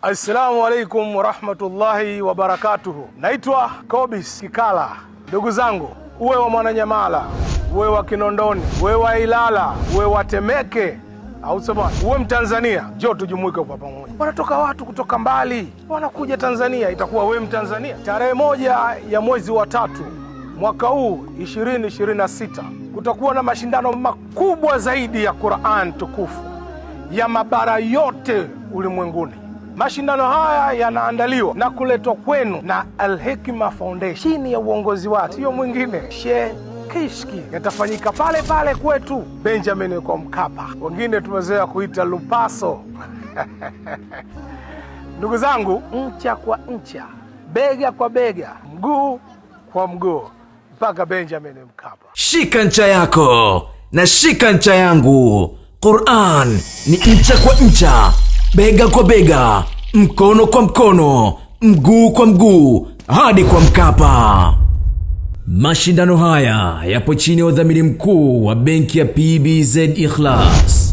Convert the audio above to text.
Assalamu alaikum warahmatullahi wabarakatuhu. Naitwa Kobis Kikala. Ndugu zangu, uwe wa Mwananyamala, uwe wa Kinondoni, uwe wa Ilala, uwe wa Temeke au sema uwe Mtanzania, njoo tujumuike kwa pamoja. Wanatoka watu kutoka mbali wanakuja Tanzania, itakuwa wewe Mtanzania. Tarehe 1 ya mwezi wa 3 mwaka huu 2026 kutakuwa na mashindano makubwa zaidi ya Qur'an tukufu ya mabara yote ulimwenguni. Mashindano haya yanaandaliwa na kuletwa kwenu na Al Hikma Foundation chini ya uongozi wake sio mwingine Sheikh Kishki. Yatafanyika pale pale kwetu Benjamin kwa Mkapa, wengine tumezoea kuita Lupaso. Ndugu zangu, ncha kwa ncha, bega kwa bega, mguu kwa mguu mpaka Benjamin Mkapa. Shika ncha yako na shika ncha yangu. Qur'an ni ncha kwa ncha, bega kwa bega, mkono kwa mkono, mguu kwa mguu, hadi kwa Mkapa. Mashindano haya yapo chini ya udhamini mkuu wa benki ya PBZ Ikhlas.